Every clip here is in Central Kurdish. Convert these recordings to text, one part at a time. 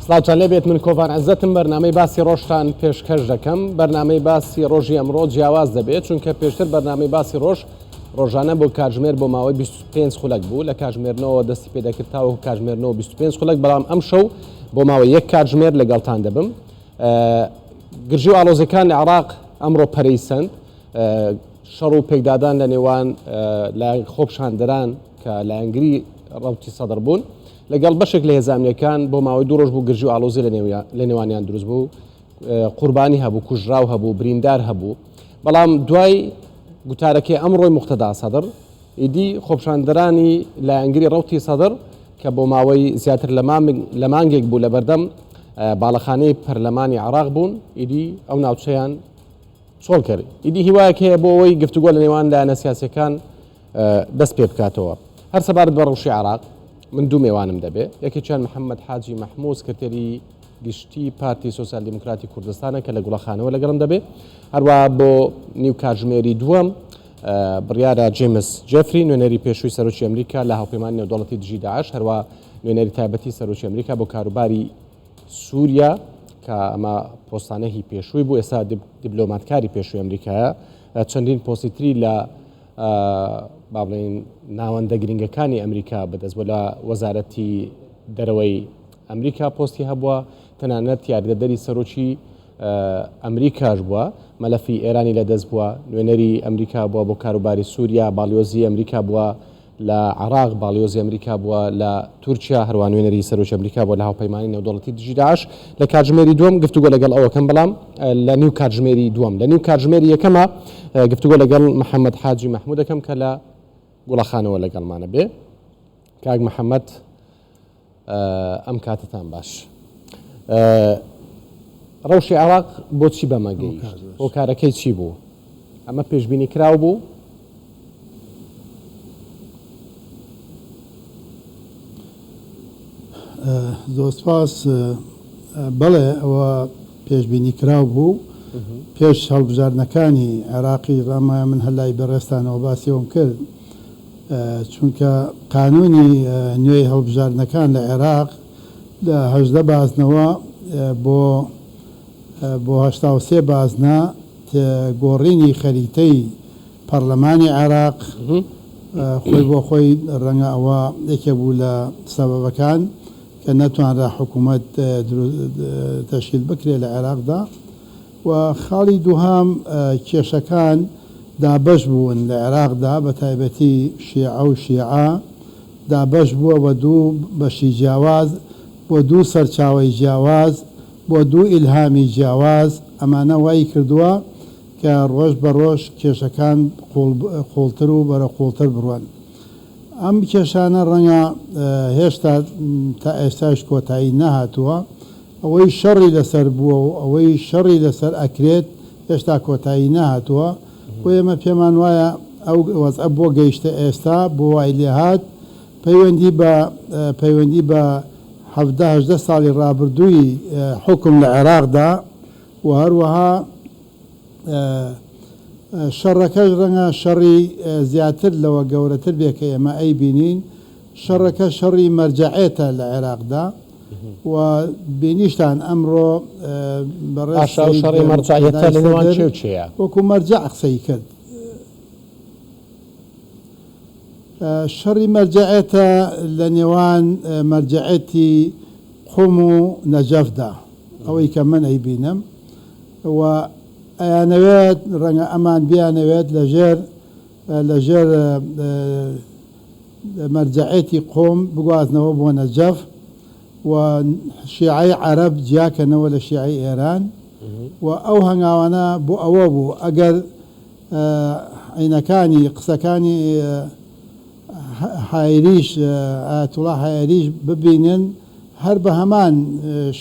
سڵاوتان لێبێت من کۆڤان عزەتم بەرنامەی باسی ڕۆژتان پێشکەش دەکەم بەرنامەی باسی ڕۆژی ئەمڕۆ جیاواز دەبێت چونکە پێشتر بەرنامەی باسی ڕۆژ ڕۆژانە بۆ کاتژمێر بۆ ماوەی 25 خولەک بوو لە کاتژمێرنەوە دەستی پێدەکرد تاوەکو کاتژمێرنەوە 25 خولەک بەڵام ئەم شەو بۆ ماوەی یەک کاتژمێر لەگەڵتان دەبم گرژی و ئاڵۆزیەکان لە عێراق ئەمڕۆ پەرەی سەند شەڕ و پێکدادان لە نێوان لایەن خۆپشاندەران کە لایەنگری ڕەوتی سەدر بوون لەگەڵ بەشێک لە هێزە ئەمنیەکان بۆ ماوەی دوو ڕۆژ بوو گرژی و ئاڵۆزی لە نێوانیان دروست بوو قوربانی هەبوو کوژراو هەبوو بریندار هەبوو بەڵام دوای گوتارەکەی ئەمڕۆی مقتەدا سەدر ئیدی خۆپشاندەرانی لایەنگری ڕەوتی سەدر کە بۆ ماوەی زیاتر لە مانگێک بوو لە بەردەم باڵەخانەی پەرلەمانی عێراق بوون ئیدی ئەو ناوچەیان چۆڵ کرد. ئیدی هیوایەک هەیە بۆ ئەوەی گفتوگۆ لە نێوان لایەنە سیاسیەکان دەست پێ بکاتەوە. هەر سەبارەت بە ڕەوشی عێراق من دوو مێوانم دەبێ، یەکێکیان محەممەد حاجی مەحموو سکرتێری گشتی پارتی سۆسیال دیموکراتی کوردستانە کە لە گوڵەخانەوە لەگەڵم دەبێ. هەروە بۆ نیو کاتژمێری دووەم بڕیارە جێمس جێفری نوێنەری پێشووی سەرۆکی ئەمریکا لە هاوپەیمانی نێودەوڵەتی دژی داعش هەروە نوێنەری تایبەتی سەرۆکی ئەمریکا بۆ کاروباری سووریا کە ئەمە پۆستانە هی پێشووی بوو ئێستا دیبلۆماتکاری پێشووی ئەمریکایە چەندین پۆستی تری لە با بڵێین ناوەندە گرنگەکانی ئەمریکا بەدەست بوو لە وەزارەتی دەرەوەی ئەمریکا پۆستی هەبووە تەنانەت یاریدەدەری سەرۆکی ئەمریکاش بووە مەلەفی ئێرانی لەدەست بووە نوێنەری ئەمریکا بووە بۆ کاروباری سووریا باڵیۆزی ئەمریکا بووە لە عێراق، باڵیۆزی ئەمریکا بووە لە تورکیا، هەروەها نوێنەری سەرۆکی ئەمریکا بووە لە هاوپەیمانی نێودەوڵەتی دژی داعش. لە کاتژمێری دووەم گفتوگۆ لەگەڵ ئەو ئەکەم، بەڵام لە نیو کاتژمێری دووەم. لە نیو کاتژمێری یەکەما گفتوگۆ لەگەڵ محەمەد حاجی مەحمود ئەکەم کە لە گوڵەخانەوە لەگەڵمانە بێ. کاک محەمەد ئەم کاتەتان باش. ڕەوشی عێراق بۆچی بەمە گەیشت؟ هۆکارەکەی چی بوو؟ ئەمە پێشبینی کراو بوو؟ زۆر سپاس. بەڵێ ئەوە پێشبینی کراو بوو. پێش هەڵبژاردنەکانی عێراقیش ڕامایە من هەر لای بەڕێزتانەوە باسی ئەوەم کرد. چونکە قانونی نوێی هەڵبژاردنەکان لە عێراق لە 18 بازنەوە بۆ بۆ 83 بازنە گۆڕینی خەریتەی پەڕلەمانی عێراق خۆی بۆ خۆی ڕەنگە ئەوە یەکێک بوو لە سەبەبەکان کە نەتوانرا حکوومەت تەشکیل بکرێت لە عێراقدا و خاڵی دووهەم کێشەکان دابەش بوون لە عێراقدا بە تایبەتی شیعە و شیعە دابەش بووە بە دوو بەشی جیاواز بۆ دوو سەرچاوەی جیاواز بۆ دوو ئیلهامی جیاواز ئەمانە وای کردووە کە ڕۆژ بە ڕۆژ کێشەکان قووڵتر و بەرەو قووڵتر بڕۆن. ئەم کێشانە ڕەنگە هێشتا تا ئێستاش کۆتایی نەهاتووە. ئەوەی شەڕی لەسەر بووە و ئەوەی شەڕی لەسەر ئەکرێت هێشتا کۆتایی نەهاتووە. بۆ ئێمە پێمان وایە ئەو وەزعە بۆ گەیشتە ئێستا، بۆ وای لێهات، پەیوەندی بە پەیوەندی بە 17 18 ساڵی ڕابردووی حوکم لە عێراقدا و هەروەها شەڕەکەش ڕەنگە شەڕی زیاتر لەوە گەورەتر بێ کە ئێمە ئەیبینین، شەڕەکە شەڕی مەرجەعێتە لە عێراقدا و بینیشتان ئەمڕۆ بەڕێز باشە ئەو سەید شەڕی مەرجەعیەتە موقتەدای لە نێوان سەدر کێ و کێیە؟ وەکو مەرجەع قسەی کرد. شەڕی مەرجەعێتە لە نێوان مەرجەعێتی قوم و نەجەفدا ئەوەی کە من ئەیبینم و ئەیانەوێت ڕەنگە ئەمان بیانەوێت لە ژێر لە ژێر مەرجەعێتی قوم بگوازنەوە بۆ نەجەف و شیعەی عەرەب جیاکەنەوە لە شیعەی ئێران و ئەو هەنگاوانە بۆ ئەوە بوو ئەگەر عینەکانی قسەکانی حایریش ئایەتوڵا حایریش ببینن هەر بە هەمان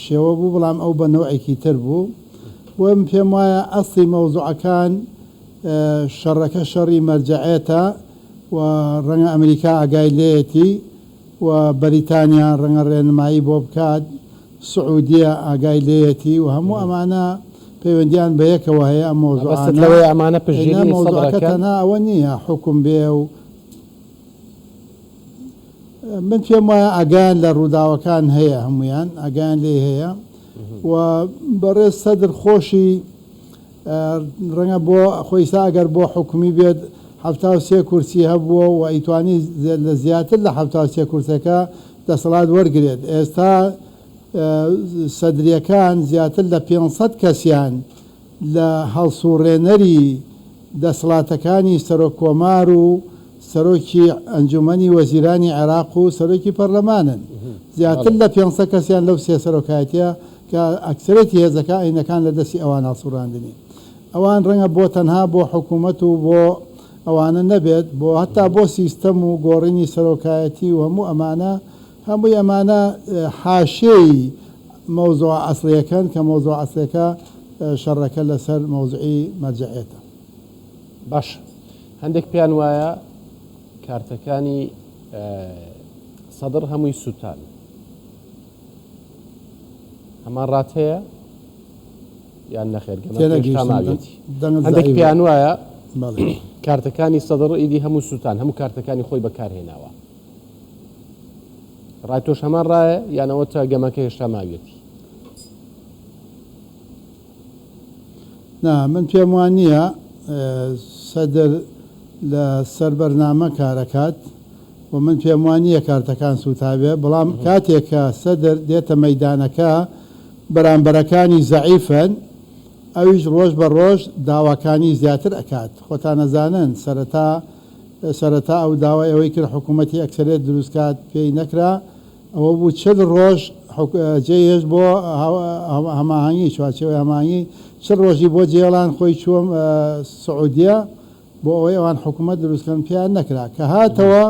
شێوە بوو بەڵام ئەو بە نەوعێکی تر بوو بۆیە من پێم وایە ئەسڵی مەوزوعەکان شەڕەکە شەڕی مەرجەعێتە و ڕەنگە ئەمریکا ئاگای لێیەتی و بەریتانیا ڕەنگە ڕێنمایی بۆ بکات، سعودیە ئاگای لێیەتی و هەموو ئەمانە پەیوەندیان بە یەکەوە هەیە ئەم مەبەستت مەوزوعانە. لەوەیە ئەمانە ئەینا پشتگیری سەدر مەوزوعەکە ئەکەن؟ تەنها ئەوە نییە حوکم بێ و. من پێم وایە ئاگایان لە ڕووداوەکان هەیە هەموویان ئاگایان لێی هەیە و بەڕێز سەدر خۆشی ڕەنگە بۆ خۆی ئیستا ئەگەر بۆ حکومی بێت 73 کورسی هەبووە و ئەیتوانی لە زیاتر لە 73 کورسەکە دەسەڵات وەرگرێت ئێستا سەدریەکان زیاتر لە 500 کەسیان لە هەڵسوڕێنەری دەسڵاتەکانی سەرۆک کۆمار و سەرۆکی ئەنجومەنی وەزیرانی عێراق و سەرۆکی پەرلەمانن. زیاتر لە 500 کەسیان لەو سێ سەرۆکایەتیە کە ئەکسەرێتی هێزەکە ئەینەکان لە دەستی ئەوان هەڵسوڕاندنی. ئەوان ڕەنگە بۆ تەنها بۆ حکومەت و بۆ ئەوانە نەبێت، بۆ هەتا بۆ سیستەم و گۆڕینی سەرۆکایەتی و هەموو ئەمانە، هەمووی ئەمانە حاشیەی مەوزوعە ئەسڵیەکەن کە مەوزوعە ئەسڵیەکە شەڕەکە لەسەر مەوزوعی مەرجەعیەتە. باشە هەندێک پێیان وایە کارتەکانی سەدڕ هەمووی سوتان هەمان ڕات هەیە یان نەخێر گەمەماوێتی هەندێک پێیان وایە کارتەکانی سەدڕ ئیدی هەموو سووتان هەموو کارتەکانی خۆی بەکارهێناوە ڕای تۆش هەمان ڕایە یان ئەوە تا گەمەکە هێشتا ماویەتی؟ نا من پێم وا نییە سەدر لە سەر بەرنامە کارەکات و من پێم وا نییە کارتەکان سووتابێ بەڵام کاتێک کە سەدر دێتە مەیدانەکە بەرامبەرەکانی زەعیفن ئەویش ڕۆژ بە ڕۆژ داواکانی زیاتر ئەکات خۆتانەزانن سەرەتا سەرەتا ئەو داوای ئەوەی کرد حکوومەتی ئەکسەرێت دروست کات پێی نەکرا، ئەوە بوو 40 ڕۆژ جێی هێشت بۆ هەماهەنگی، چوارچێوەی هەماهەنگی 40 ڕۆژی بۆ جێڵان خۆی چووە سعودیە بۆ ئەوەی ئەوان حکوومەت دروست کەن پێیان نەکرا. کە هاتەوە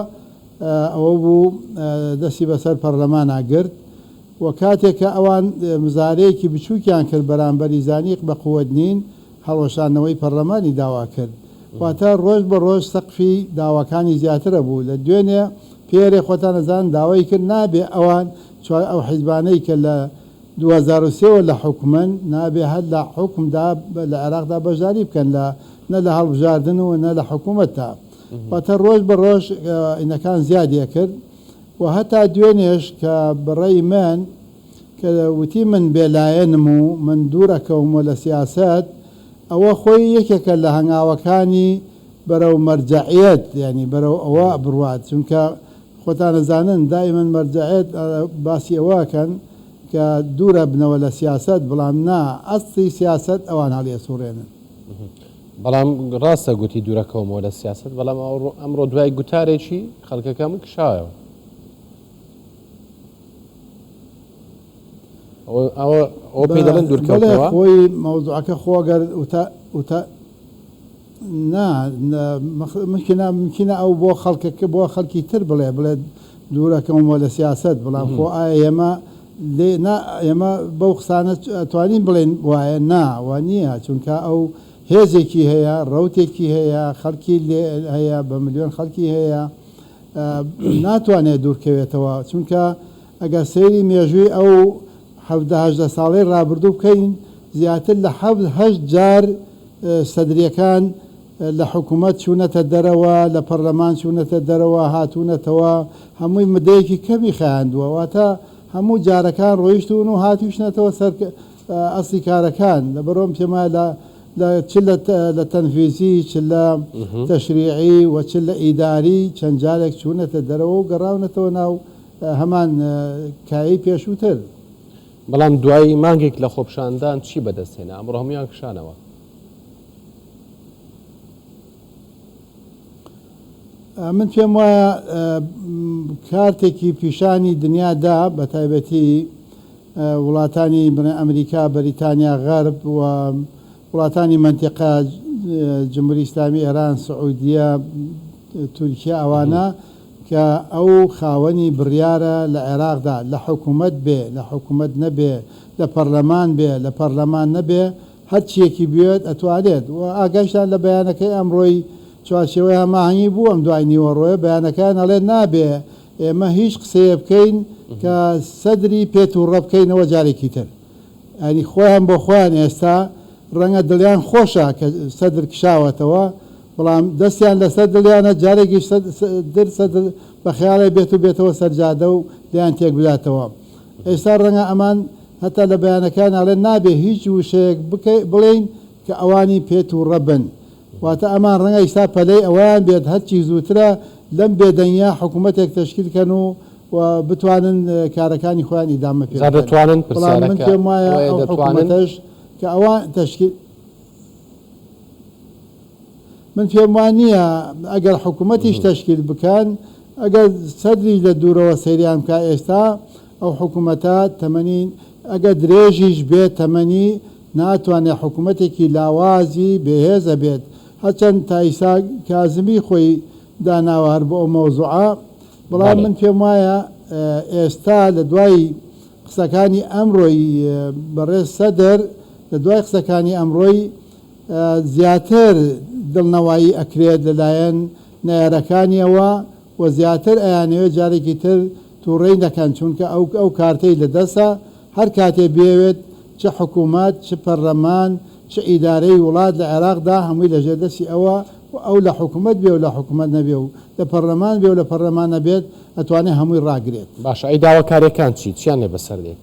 ئەوە بوو دەستی بەسەر پەرلەمانا گرت و کاتێک کە ئەوان مزارەیەکی بچووکیان کرد بەرامبەری زانی بە قووەت نین، هەڵوەشاندنەوەی پەرلەمانی داوا کرد. واتە ڕۆژ بە ڕۆژ سەقفی داواکانی زیاتر ئەبوو. لە دوێنێ پێرێ خۆتان ئەزانن داوای کرد نابێ ئەوان چوار ئەو حیزبانەی کە لە 2003 وە لە حوکمن نابێ هەر لە حوکمدا لە عێراقدا بەشداری بکەن لە نە لە هەڵبژاردن و نە لە حکوومەتدا. واتە ڕۆژ بە ڕۆژ ئینەکان زیادی ئەکرد و هەتا دوێنێش کە بەڕەی من کە وتی من بێ لایەنم و من دوور ئەکەومەوە لە سیاسەت، ئەوە خۆی یەکێکە لە هەنگاوەکانی بەرەو مەرجەعیەت، یانی بەرەو ئەوە بڕوات، چونکە خۆتان ئەزانن دائیمەن مەرجەعیەت باسی ئەوە ئەکەن کە دوور ئەبنەوە لە سیاسەت، بەڵام نا ئەسڵی سیاسەت ئەوان هەڵیئەسوڕێنن. بەڵام ڕاستە گوتی دوورەکەومەوە لە سیاسەت، بەڵام ئەمڕۆ دوای گوتارێکی خەڵکەکە هەمووی کشایەوە. ئەوە پێی دەڵێن دوورکەوتنەوە؟ خۆی مەوزوعەکە خۆ گەر وتە وتە نا ممکنە ممکنە ئەو بۆ خەڵکەکە بۆ خەڵکی تر بڵێ بڵێ دوورەکەمەوە لە سیاسەت بەڵام خۆ ئایا ئێمە لێ نا ئێمە بەو قسانە توانین بڵێن وایە نا وا نییە چونکە ئەو هێزێکی هەیە ڕەوتێکی هەیە خەڵکی لێ هەیە بە ملیۆن خەڵکی هەیە ناتوانێت دوورکەوێتەوە، چونکە ئەگەر سەیری مێژووی ئەو 17 18 ساڵەی ڕابردوو بکەین زیاتر لە حەفت هەشت جار سەدریەکان لە حکوومەت چوونەتە دەرەوە، لە پەرلەمان چوونەتە دەرەوە، هاتوونەتەوە، هەمووی مدەیەکی کەمی خایاندووە، واتە هەموو جارەکان ڕۆیشتوون و هاتووشنەتەوە سەر ئەسڵی کارەکان، لەبەرئەوە من پێم وایە لە لە چ لە لە تەنفیزی چ لە تەشریعی و چ لە ئیداری چەند جارێک چوونەتە دەرەوە و گەڕاونەتەوە ناو هەمان کایەی پێشووتر. بەڵام دوای مانگێک لە خۆپیشاندان چی بەدەست هێنا؟ ئەمڕۆ هەموویان کشانەوە. من پێم وایە کارتێکی پیشانی دنیا دا بەتایبەتی وڵاتانی بڵێن ئەمریکا، بەریتانیا، غەرب و وڵاتانی مەنتیقە، جمهوری ئیسلامی ئێران، سعودیە، تورکیا ئەوانە کە ئەو خاوەنی بڕیارە لە عێراقدا لە حکومەت بێ لە حکومەت نەبێ لە پەرلەمان بێ لە پەرلەمان نەبێ هەرچیەکی بوێت ئەتوانێت و ئاگایشتان لە بەیانەکەی ئەمڕۆی چوارچێوەی هەماهەنگی بوو ئەم دوای نیوەڕۆیە بەیانەکەیان ئەڵێ نابێ ئێمە هیچ قسەیە بکەین کە سەدری پێ توڕە بکەینەوە جارێکی تر یانی خۆیان بۆ خۆیان ئێستا ڕەنگە دڵیان خۆشە کە سەدر کشاوەتەوە. بەڵام دەستیان لەسەر دڵیانە جارێکیش در سەدر بە خەیاڵێ بێت و بێتەوە سەر جادە و لێیان تێک بداتەوە. ئێستا ڕەنگە ئەمان هەتا لە بەیانەکان ئەڵێن نابێ هیچ وشەیەک بڵێین کە ئەوانی پێ تووڕە بن. واتە ئەمان ڕەنگە ئیستا پەلەی ئەوەیان بێت هەرچی زووترە لەم بێدەنگیە حکوومەتێک تەشکیل کەن و و بتوانن کارەکانی خۆیان ئیدامە پێ جا بدەن. دەتوانن؟ بەڵام من پرسیارەکە پێم وایە ئەوەیە ئەو دەتوانن؟ حکوومەتەش کە ئەوان تەشکیل من پێم وا نییە ئەگەر حکوومەتیش تەشکیل بکەن، ئەگەر سەدریش لە دوورەوە سەیریان بکا ئێستا ئەو حکوومەتە تەمەنی ئەگەر درێژیش بێت تەمەنی ناتوانێت حکوومەتێکی لاوازی بێهێز ئەبێت هەرچەند تا ئیستا کازمی خۆی داناوە هەر بۆ ئەو مەوزوعە بەڵام بەڵێ. من پێم وایە ئێستا لە دوای قسەکانی ئەمڕۆی بەڕێز سەدر لە دوای قسەکانی ئەمڕۆی زیاتر دڵنەوایی ئەکرێت لەلایەن نەیارەکانیەوە و زیاتر ئەیانەوێت جارێکی تر توڕەی نەکەن چونکە ئەو ئەو کارتەی لەدەسە هەر کاتێ بیەوێت چ حکومەت چ پەرلەمان چ ئیدارەی وڵات لە عێراقدا هەمووی لەژێر دەستی ئەوە و ئەو لە حکومەت بێ و لە حکومەت نەبێ و لە پەرلەمان بێ و لە پەرلەمان نەبێت ئەتوانێ هەمووی ڕاگرێت. باشە ئەی داواکاریەکان چی؟ چیان لێ بەسەر دێت؟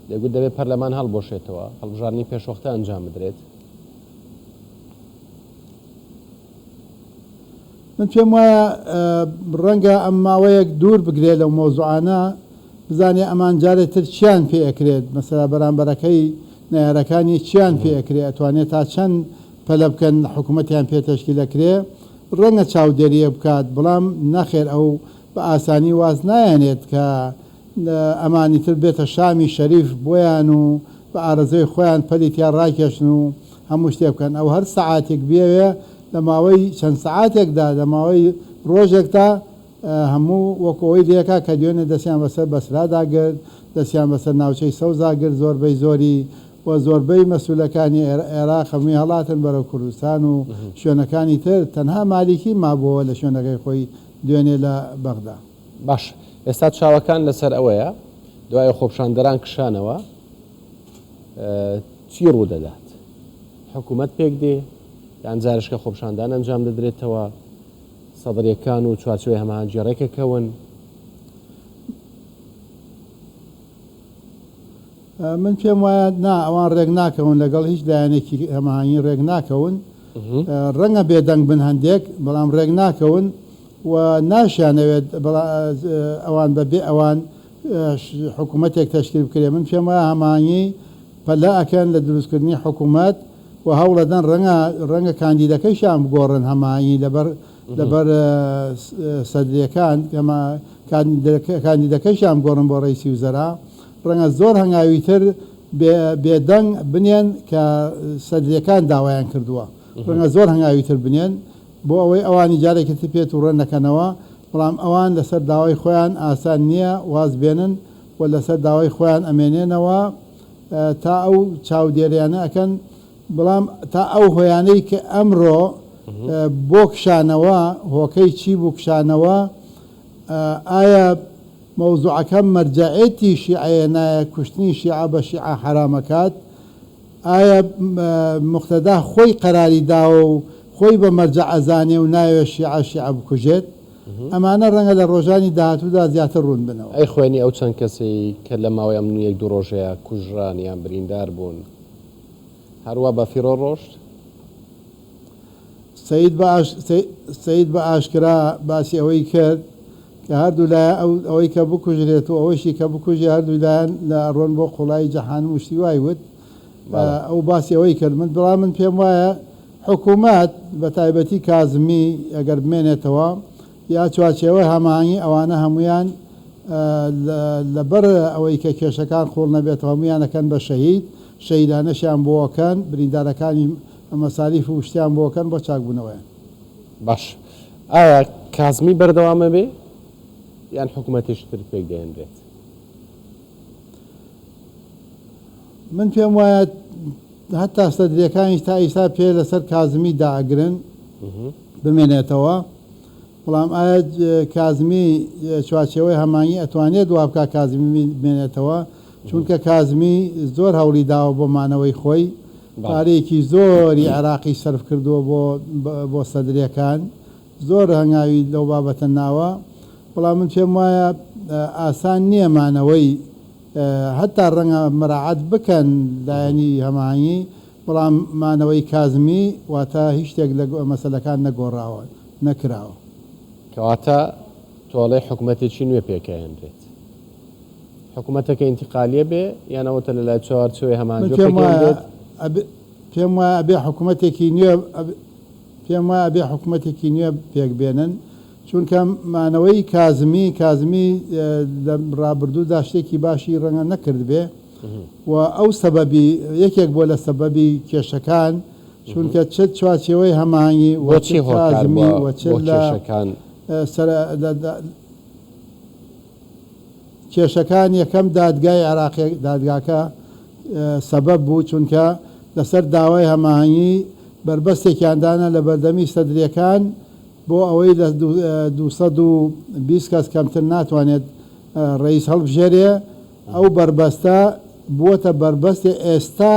دەیگوت دەبێت پەرلەمان هەڵبوەشێتەوە، هەڵبژاردنی پێشوەختە ئەنجام بدرێت. من پێم وایە ڕەنگە ئەم ماوەیەک دوور بگرێت لەو مەوزوعانە، بزانێ ئەمان جارێ تر چیان پێ ئەکرێت، مەسەلا بەرامبەرەکەی نەیارەکانی چیان پێ ئەکرێ، ئەتوانێ تا چەند پەلە بکەن حکومەتیان پێ تەشکیل ئەکرێ، ڕەنگە چاودێرییەک بکات، بەڵام نەخێر ئەو بە ئاسانی واز نایەنێت کە ئەمانی تر بێتە شامی شەریف بۆیان و بە ئارەزوی خۆیان پەلی تیا ڕاکێشن و هەموو شتێ بکەن. ئەو هەر سەعاتێک بیەوێ لە ماوەی چەند سەعاتێکدا، لە ماوەی ڕۆژێکدا هەموو وەکو ئەوەی لێکا کە دوێنێ دەستیان بەسەر بەسرادا گرت، دەستیان بەسەر ناوچەی سەوزا گرت زۆربەی زۆری و زۆربەی مەسولەکانی عێراق هەمووی هەڵاتن بەرەو کوردستان و شوێنەکانی تر، تەنها مالیکی مابووەوە لە شوێنەکەی خۆی دوێنێ لە بەغدا. باشە ئێستا چاوەکان لەسەر ئەوەیە دوای خۆپشاندەران کشانەوە چی ڕوودەدات؟ حکوومەت پێک دێ یان جارشکە خۆپشاندان ئەنجام دەدرێتەوە؟ سەدریەکان و چوارچێوەی هەماهەنگی ڕێکەکەون؟ من پێم وایە نا ئەوان ڕێک ناکەون لەگەڵ هیچ لایەنێکی هەماهەنگی ڕێک ناکەون ڕەنگە بێدەنگ بن هەندێک بەڵام ڕێک ناکەون و ناشیانەوێت ئەوان بە بێ ئەوان حکوومەتێک تەشکیل بکرێت من پێم وایە هەماهەنگی پەلە ئەکەن لە دروستکردنی حکوومەت و هەوڵەدەن ڕەنگە ڕەنگە کاندیدەکەیشیان بگۆڕن هەماهەنگی لەبەر لەبەر سەدریەکان کاندیدەکەیشیان بگۆڕن بۆ ڕەئیسی وزەرا ڕەنگە زۆر هەنگاوی تر بێدەنگ بنێن کە سەدریەکان داوایان کردووە ڕەنگە زۆر هەنگاوی تر بنێن بۆ ئەوەی ئەوانی جارێکی تر پێ توڕە نەکەنەوە بەڵام ئەوان لەسەر داوای خۆیان ئاسان نییە واز بێنن و لەسەر داوای خۆیان ئەمێنێنەوە تا ئەو چاودێریانە ئەکەن بەڵام تا ئەو هۆیانەی کە ئەمڕۆ بۆ کشانەوە هۆکەی چی بوو کشانەوە ئایا مەوزوعەکە مەرجەعێتی شیعەیە نایە کوشتنی شیعە بە شیعە حەرامەکات ئایا موقتەدا خۆی قەراری داوە و خۆی بە مەرجەع ئەزانێ و نایەوێ شیعە شیعە بکوژێت؟ ئەمانە ڕەنگە لە ڕۆژانی داهاتوودا زیاتر ڕوون بنەوە. ئەی خوێنی ئەو چەند کەسەی کە لە ماوەی ئەم یەک دوو ڕۆژەیا کوژران یان بریندار بوون هەروا بە فیڕۆ ڕۆشت؟ سەید بە سەید بە ئاشکرا باسی ئەوەی کرد کە هەردوو لایە ئەو ئەوەی کە بکوژرێت و ئەوەیشی کە بکوژێ هەردوو لایەن لە ئەڕۆن بۆ قوڵایی جەحانم و شتی وای وت. ئەو باسی ئەوەی کرد من بەڵام من پێم وایە حکوومەت بە تایبەتی کازمی ئەگەر بمێنێتەوە یا چوارچێوەی هەماهەنگی ئەوانە هەموویان لەبەر ئەوەی کە کێشەکان قوڵ نەبێتەوە هەموویان ئەکەن بە شەهید شەهیدانەشیان بۆکەن بریندارەکانی مەساریف و شتیان بۆکەن بۆ چاکبوونەوەیان. باش ئایا کازمی بەردەوام ئەبێ یان حکومەتێکی تر پێک دەهێنرێت؟ من پێم وایە هەتا سەدریەکانیش تا ئیستا پێ لەسەر کازمی دائەگرن بمێنێتەوە بەڵام ئایا کازمی چوارچێوەی هەمانگی ئەتوانێت وا بکا کازمی بمێنێتەوە چونکە کازمی زۆر هەوڵی داوە بۆ مانەوەی خۆی. پارەیەکی زۆری عێراقی سەرف کردووە بۆ بۆ سەدرەکان، زۆر هەنگاوی لەو بابەتە ناوە، بەڵام من پێم وایە ئاسان نییە مانەوەی، هەتا ڕەنگە مەراعەت بکەن لایەنی هەماهەنگی، بەڵام مانەوەی کازمی واتە هیچ شتێک لە مەسەلەکان نەگۆڕاوە، نەکراوە. کەواتە تۆڵەی حکومەتێکی نوێ پێکئەهێنرێت. حکومەتەکە ئینتیقالیە بێ یان ئەوەتە لە لای چوارچێوەی من هەماهەنگیەوە پێم وایە پێکئەهێنرێت؟ ئەبێ پێم وایە ئەبێ حکومەتێکی نوێ پێم وایە ئەبێ حکومەتێکی نوێ پێک بێنن چونکە مانەوەی کازمی کازمی لە ڕابردوودا شتێکی باشی ڕەنگە نەکردبێ و ئەو سەبەبی یەکێک بووە لە سەبەبی کێشەکان چونکە چ چوارچێوەی هەماهەنگی و چ بۆچی هۆکار کازمی بووە و چ بۆ لە کێشەکان؟ سەر لە کێشەکان یەکەم دادگای عێراقی دادگاکە سەبەب بوو چونکە لەسەر داوای هەماهەنگی بەربەستێکیان دانا لە بەردەمی سەدریەکان بۆ ئەوەی لە 220 کەس کەمتر ناتوانێت ڕەئیس هەڵبژێرێ ئەو بەربەستە بووەتە بەربەستێ ئێستا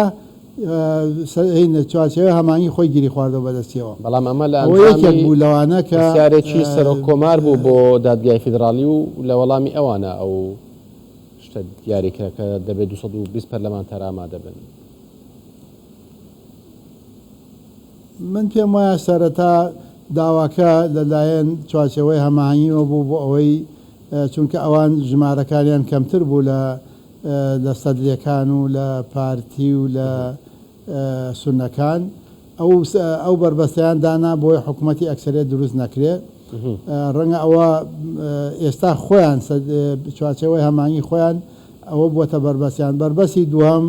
چوارچێوەی هەماهەنگی خۆی گیری خواردەوە بەدەستیەوە. بەڵام ئەمە لە ئەوە یەکێک ئەنجامی بوو لەوانە کە پرسیارێکی سەرۆک کۆمار بوو بۆ دادگای فیدراڵی و لە وەڵامی ئەوانە ئەو شتە دیاری کرا کە دەبێت 220 پەرلەمانتار ئامادە بن. من پێم وایە سەرەتا داواکە لە لایەن چوارچێوەی هەماهەنگیەوە بوو بۆ ئەوەی چونکە ئەوان ژمارەکانیان کەمتر بوو لە لە سەدرەکان و لە پارتی و لە سوننەکان ئەو ئەو بەربەستەیان دانا بۆی حکوومەتی ئەکسەرێت دروست نەکرێ. ڕەنگە ئەوە ئێستا خۆیان چوارچێوەی هەماهەنگی خۆیان ئەوە بووەتە بەربەستیان. بەربەستی دووهەم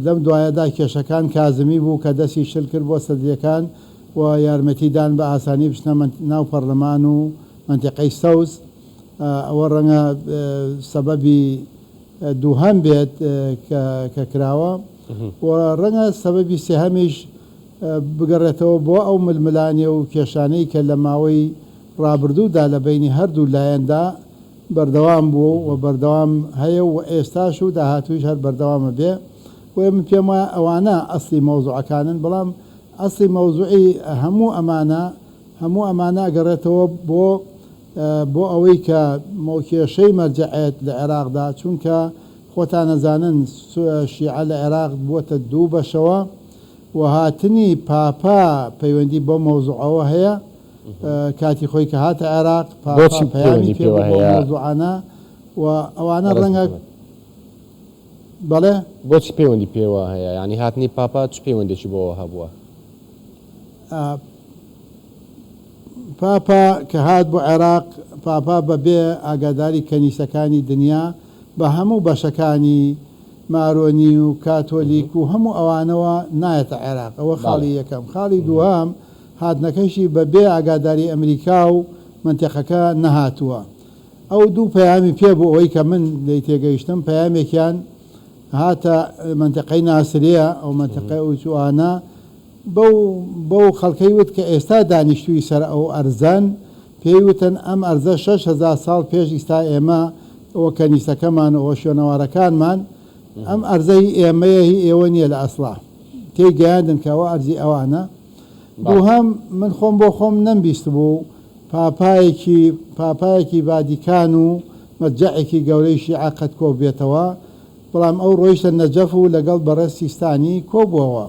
لەم دوایەدا کێشەکان کازمی بوو کە دەستی شل کرد بۆ سەدریەکان و یارمەتی دان بە ئاسانی بچنە ناو پەڕلەمان و مەنتیقەی سەوز. ئەوە ڕەنگە سەبەبی دووهەم بێت کە کراوە و ڕەنگە سەبەبی سێهەمیش بگەڕێتەوە بۆ ئەو ململانێ و کێشانەی کە لە ماوەی ڕابردوودا لە بەینی هەردوو لایەندا بەردەوام بووە و بەردەوام هەیە و ئێستاش و داهاتوویش هەر بەردەوامە بێ. بۆیە من پێم وایە ئەوانە ئەسڵی مەوزوعەکانن، بەڵام ئەسڵی مەوزوعی هەموو ئەمانە هەموو ئەمانە ئەگەڕێتەوە بۆ بۆ ئەوەی کە مۆکێشەی مەرجەعێت لە عێراقدا، چونکە خۆتان ئەزانن شیعە لە عێراق بووەتە دوو بەشەوە و هاتنی پاپا پەیوەندی بەو مەوزوعەوە هەیە، کاتی خۆی کە هاتە عێراق پاپا بۆچی پەیامی پەیوەندی پێ پێوە بوو بەو هەیە مەوزوعانە و ئەوانە بەڕێز ڕەنگە محەمەد؟ بەڵێ؟ بۆچی پەیوەندی پێوە هەیە؟ یانی هاتنی پاپا چ پەیوەندێکی بەوە هەبووە؟ پاپا کە هات بۆ عێراق، پاپا بە بێ ئاگاداری کەنیسەکانی دنیا بە هەموو بەشەکانی مارۆنی و کاتۆلیک و هەموو ئەوانەوە نایەتە عێراق، ئەوە خاڵی یەکەم. خاڵی دووهەم، هاتنەکەشی بە بێ ئاگاداری ئەمریکا و مەنتیقەکە نەهاتووە. ئەو دوو پەیامی پێ بوو، ئەوەی کە من لێی تێگەیشتم، پەیامێکیان هاتە مەنتیقەی ناسریە، ئەو مەنتیقەی ئەوچووانە، بەو بەو خەڵکەی وت کە ئێستا دانیشتووی سەر ئەو ئەرزەن، پێی وتن ئەم ئەرزە 6000 ساڵ پێش ئیستا ئێمە ئەوە کەنیسەکەمان و ئەوە شوێنەوارەکانمان، ئەم ئەرزە هی ئێمەیە هی ئێوە نییە لە ئەسڵا. تێی گەیاندن کە ئەوە ئەرزی ئەوانە. دووهەم، من خۆم بۆ خۆم نەمبیستبوو پاپایەکی پاپایەکی ڤادیکان و مەرجەعێکی گەورەی شیعە قەت کۆببێتەوە، بەڵام ئەو ڕۆیشتە نەجەف و لەگەڵ بەڕێز سیستانی کۆبووەوە.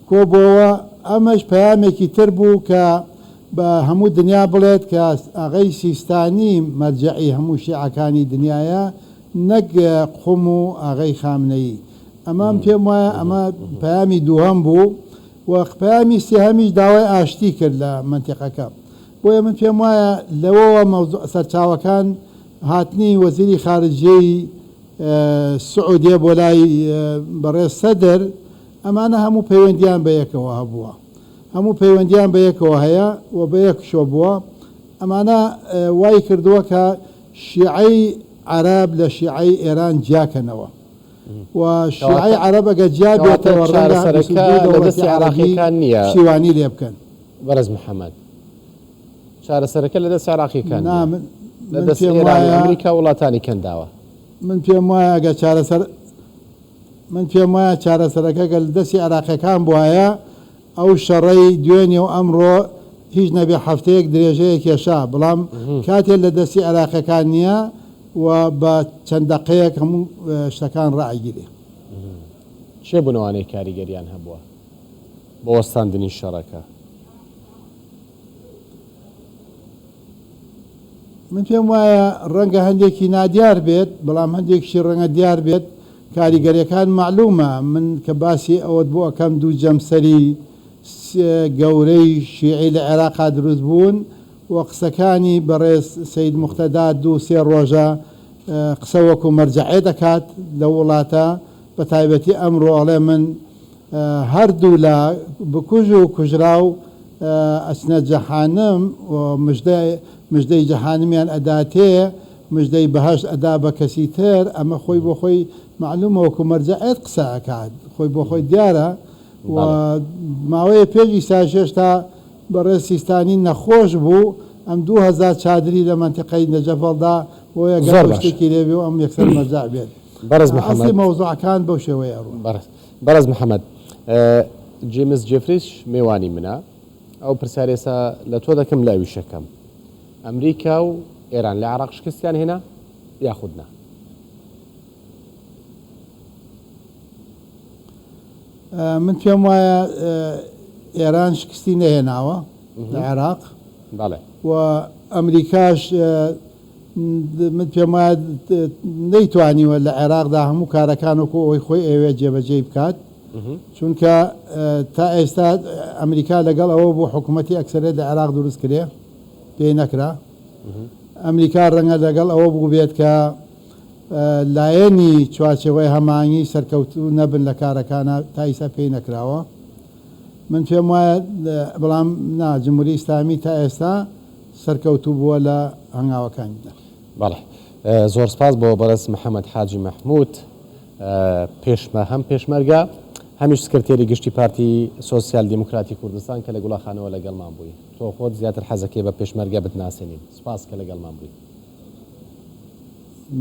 کۆبۆوە، ئەمەش پەیامێکی تر بوو کە بە هەموو دنیا بڵێت کە ئاغەی سیستانی مەرجەعی هەموو شیعەکانی دنیایە نەک قوم و ئاغەی خامنەیی. ئەمەم پێم وایە ئەمە پەیامی دووهەم بوو و پەیامی سێهەمیش داوای ئاشتی کرد لە مەنتیقەکە. بۆیە من پێم وایە لەوەوە مەوزوع سەرچاوەکان هاتنی وەزیری خارجیەی سعودیە بۆ لای بەڕێز سەدر ئەمانە هەموو پەیوەندیان بە یەکەوە هەبووە، هەموو پەیوەندیان بە یەکەوە هەیە و بە یەکشۆ بووە، ئەمانە وای کردووە کە شیعەی عەرەب لە شیعەی ئێران جیاکەنەوە و شیعەی عەرەب ئەگەر جیا بێتەوە ڕەنگە 22 دەوڵەتی عەرەبی پشتیوانی لێ بکەن. بەڕێز محەمەد، چارەسەرەکە لە دەست عێراقییەکان نییە، لە من دەست پێم ئێران و وایە ئەمریکا و وڵاتانی کەنداوە. من پێم وایە ئەگەر چارەسەر. من پێم وایە چارەسەرەکە گەر لە دەستی عێراقیەکان بوایە ئەو شەڕەی دوێنێ و ئەمڕۆ هیچ نەبێ هەفتەیەک درێژەیە کێشا، بەڵام کاتێ لە دەستی عێراقیەکان نیە و بە چەند دەقەیەک هەموو شتەکان ڕائەگیرێ. کێ بوون ئەوانەی کاریگەریان هەبووە بۆ وەستاندنی شەڕەکە؟ من پێم وایە ڕەنگە هەندێکی نادیار بێت، بەڵام هەندێکیشی ڕەنگە دیار بێت، کاریگەریەکان مەعلومە، من کە باسی ئەوەت بۆ ئەکەم دوو جەمسەری گەورەی شیعی لە عێراقا دروست بوون و قسەکانی بەڕێز سەید موقتەدا دوو سێ ڕۆژە قسە وەکو مەرجەعێت ئەکات لەو وڵاتە بە تایبەتی ئەمڕۆ ئەڵێ من هەردوولا بکوژ و کوژراو ئەچنە جەحانم و مژدە مژدەی جەحانمیان ئەداتێ مژدەی بەهەشت ئەدا بە کەسی تر ئەمە خۆی بۆ خۆی مەعلومە وەکو مەرجەعێت قسە ئەکات خۆی بۆ خۆی دیارە و ماوەیە پێش ئیساش هێشتا بەڕێز سیستانی نەخۆش بوو ئەم 2000 چادری لە مەنتیقەی نەجەف هەڵدا بۆیە گەر زۆر ئەو باشە. شتێکی لێ بێ و ئەم یەکسەر مەرجەع بێت بەڕێز ئەسڵی محەمەد. مەوزوعەکان بەو شێوەیە ئەڕۆن. بەڕێز بەڕێز محەمەد جیمس جێفریش مێوانی منە ئەو پرسیار ئێستا لە تۆ دەکەم لە ئەویش ئەکەم ئەمریکا و ئێران لە عێراق شکستیان هێنا یاخود نا؟ من پێم وایە ئێران شکستی نەهێناوە لە عێراق بەڵێ. و ئەمریکاش من پێم وایە نەیتوانیوە لە عێراقدا هەموو کارەکان وەکو ئەوەی خۆی ئەیەوێت جێبەجێی بکات، چونکە تا ئێستا ئەمریکا لەگەڵ ئەوە بوو حکوومەتی ئەکسەرێت لە عێراق دروست کرێ، پێی نەکرا. ئەمریکا ڕەنگە لەگەڵ ئەوە بووبێت کە لایەنی چوارچێوەی هەماهەنگی سەرکەوتوو نەبن لە کارەکانا، تا ئیستا پێی نەکراوە. من پێم وایە بەڵام نا جمهوری ئیسلامی تا ئێستا سەرکەوتوو بووە لە هەنگاوەکانیدا. بەڵێ زۆر سپاس بۆ بەڕێز محەمەد حاجی مەحمود پێشمە هەم پێشمەرگە هەمیش سکرتێری گشتی پارتی سۆسیال دیموکراتی کوردستان کە لە گوڵاخانەوە لەگەڵمان بووی. تۆ خۆت زیاتر حەزەکەی بە پێشمەرگە بتناسێنین. سپاس کە لەگەڵمان بووی.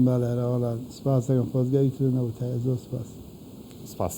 بەڵێ ئەرەوەڵا سپاس دەکەم خۆزگە ئیتر نەوتایە زۆر سپاس. سپاس.